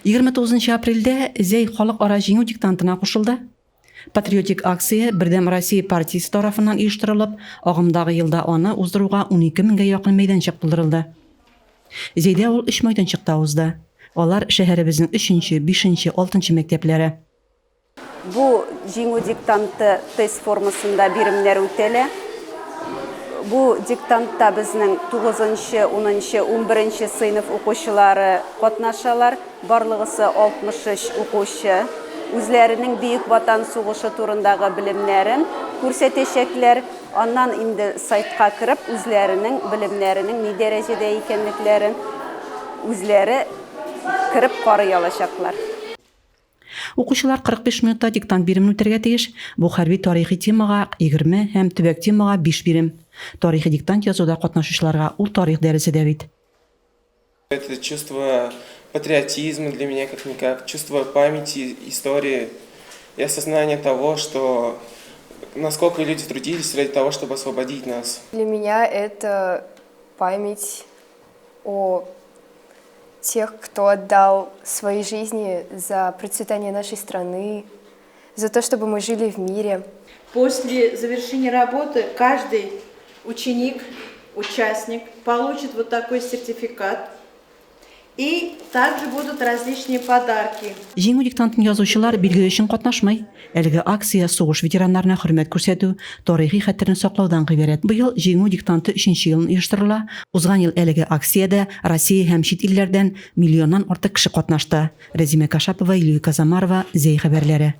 29 апрельдә Зәй халыкара Җиңү диктантына кушылды. Патриотик акция Бердәм Россия партиясе тарафыннан оештырылып, агымдагы елда аны уздыруга 12 меңгә якын мәйданчык булдырылды. Зәйдә ул өч майданчыкта узды. Алар, шәһәребезнең өченче, бишенче, алтынчы мәктәпләре. Бу Җиңү диктанты тест формасында биремнәр үтәлә. Бу диктантта безнең тугызынчы, унынчы, унберенче сыйныф укучылары катнашалар. Барлыгысы 63 укучы үзләренең Бөек Ватан сугышы турындагы белемнәрен күрсәтәчәкләр. Аннан инде сайтка кереп, үзләренең белемнәренең ни дәрәҗәдә икәнлекләрен үзләре кереп карый алачаклар. Укучылар 45 минутта диктант биремен үтәргә тиеш. Бу хәрби-тарихи темага, 20 һәм төбәк темага биш бирем. Тарихи диктант язуда катнашучыларга ул тарих дәресе дә бит. Это чувство патриотизма для меня как-никак, чувство памяти, истории и осознание того, что насколько люди трудились ради того, чтобы освободить нас. Для меня это память о тех, кто отдал свои жизни за процветание нашей страны, за то, чтобы мы жили в мире. После завершения работы каждый ученик, участник получит вот такой сертификат. И также будут различные подарки. Җиңү диктантын язучылар билге өчен катнашмый. Әлеге акция сугыш ветераннарына хөрмәт күрсәтү, тарихи хәтерне саклаудан гыйбарәт. Быел Җиңү диктанты өченче елын оештырыла. Узган ел әлеге акциядә Россия һәм чит илләрдән миллионнан артык кеше катнашты. Рәзимә Кашапова, Илюя Казамарова, Зәй хәбәрләре.